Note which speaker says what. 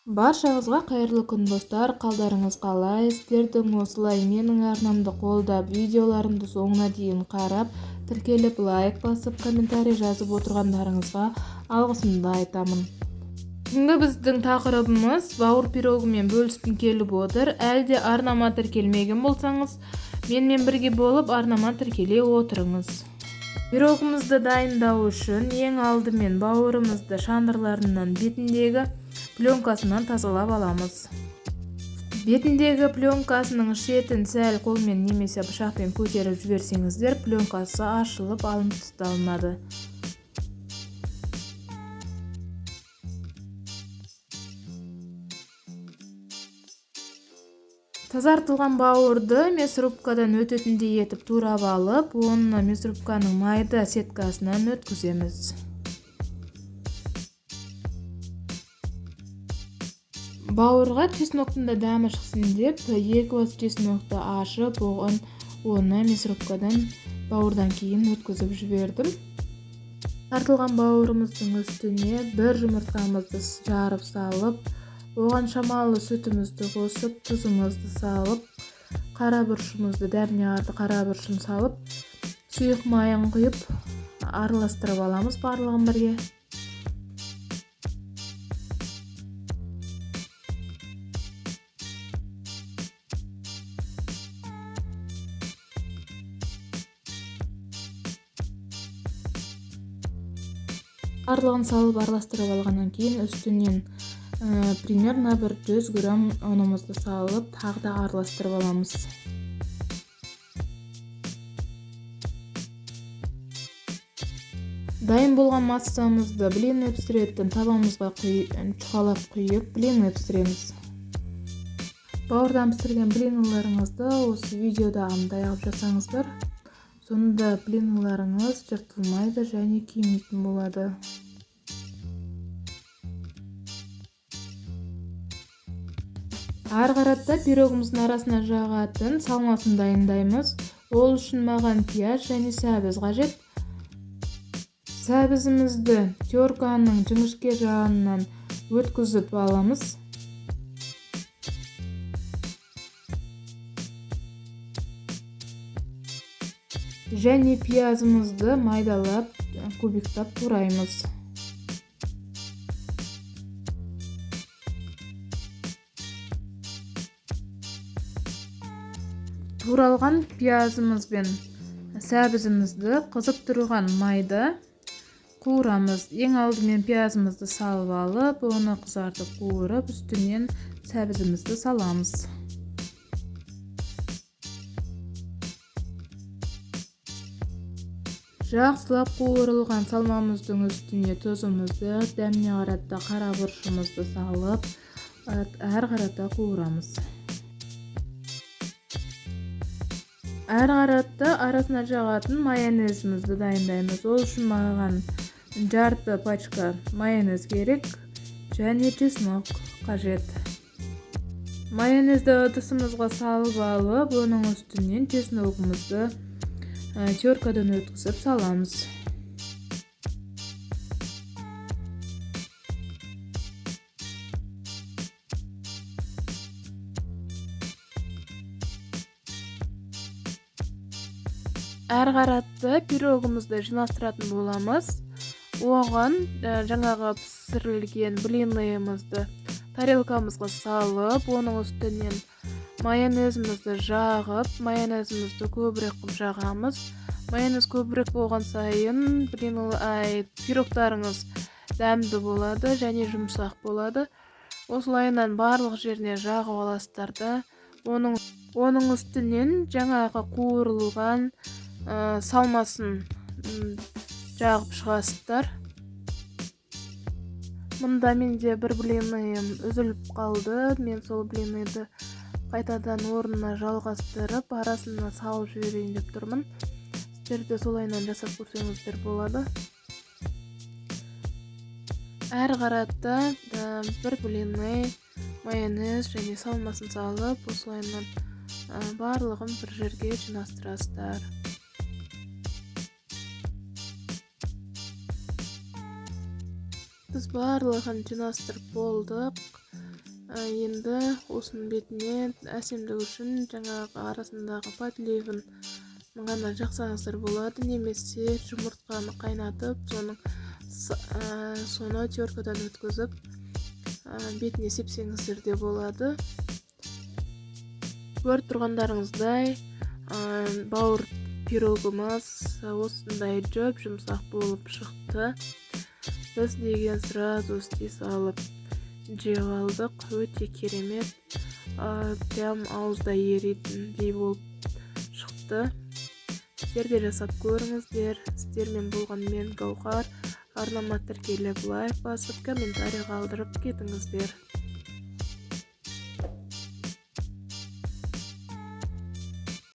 Speaker 1: Баршаңызға қайырлы күн, достар! Қалдарыңыз қалай? Сіздердің осылай менің арнамды қолдап, видеоларымды соңына дейін қарап, тіркеліп, лайк басып, комментарий жазып отырғандарыңызға алғысымды айтамын. Бүгінгі біздің тақырыбымыз бауыр пирогымен бөліскім келіп отыр. Әлде арнама тіркелмеген болсаңыз, менімен бірге болып арнама тіркеле отырыңыз. Пирогымызды дайындау үшін ең алдымен бауырымызды шандырларынан, бетіндегі пленкасынан тазалап аламыз. Бетіндегі пленкасының шетін сәл қолмен немесе пышақпен көтеріп жіберсеңіздер, пленкасы ашылып алынып тасталынады. Тазартылған бауырды мясорубкадан өтетіндей етіп турап алып, оны мясорубканың майда сеткасынан өткіземіз. Бауырға чесноктың да дәмі шықсын деп, 2 бас чеснокты ашып, оған оны мясорубкадан бауырдан кейін өткізіп жібердім. Тартылған бауырымыздың үстіне бір жұмыртқамызды жарып салып, оған шамалы сүтімізді қосып, тұзымызды салып, қара бұрышымызды, дәміне артық қара бұрышын салып, сұйық майын құйып, араластырып аламыз барлығын бірге. Барлығын салып араластырып алғаннан кейін үстінен примерно бір 100 грамм ұнымызды салып, тағы да араластырып аламыз. Дайын болған массамызды блинный пісіретін табамызға чұқалап құйып, блинный пісіреміз. Бауырдан пісірген блиныларыңызды осы видеодағындай қылып жасаңыздар, сонда блиныларыңыз жыртылмайды және күймейтін болады. Ары қарата пирогымыздың арасына жағатын салмасын дайындаймыз. Ол үшін маған пияз және сәбіз қажет. Сәбізімізді терканың жіңішке жағынан өткізіп аламыз. Және пиязымызды майдалап, кубиктап тураймыз. Туралған пиязымыз бен сәбізімізді қызып тұрған майда қуырамыз. Ең алдымен пиязымызды салып алып, оны қызартып қуырып, үстінен сәбізімізді саламыз. Жақсылап қуырылған салмамыздың үстіне тұзымызды, дәміне қарата қара бұрышымызды салып, әрі қарата қуырамыз. Әрі қарата арасына жағатын майонезімізді дайындаймыз. Ол үшін маған жарты пачка майонез керек және чеснок қажет. Майонезді ыдысымызға салып алып, оның үстінен чесногымызды теркадан өткізіп саламыз. Әрі қарата пирогымызды жинастыратын боламыз. Оған жаңағы пісірілген блинымызды тарелкамызға салып, оның үстінен майонезімізді жағып, майонезімізді көбірек қылып жағамыз. Майонез көбірек болған сайын пирогтарыңыз дәмді болады және жұмсақ болады. Осылайынан барлық жеріне жағып аласыздар да, оның үстінен жаңағы қуырылған салмасын жағып шығасыздар. Мұнда менде бір блиным үзіліп қалды. Мен сол блиныды қайтадан орнына жалғастырып, арасына салып жіберейін деп тұрмын. Сіздер де солайынан жасап көрсеңіздер болады. Әрі қарата бір блины, майонез және салмасын салып, осылайынан барлығын бір жерге жинастырасыздар. Біз барлығын жинастырып болдық. Енді осының бетіне әсемдік үшін жаңағы арасындағы подливін ғана жақсаңыздар болады немесе жұмыртқаны қайнатып, соның соны теркадан өткізіп, бетіне сепсеңіздер де болады. Көріп тұрғандарыңыздай, бауыр пирогымыз осындай жұп жұмсақ болып шықты. Біз деген сразу істей салып жеп алдық. Өте керемет, прям ауызда еритіндей болып шықты. Сіздер де жасап көріңіздер. Сіздермен болған мен, Гауһар. Арнама тіркеліп, лайк басып, комментарий қалдырып кетіңіздер.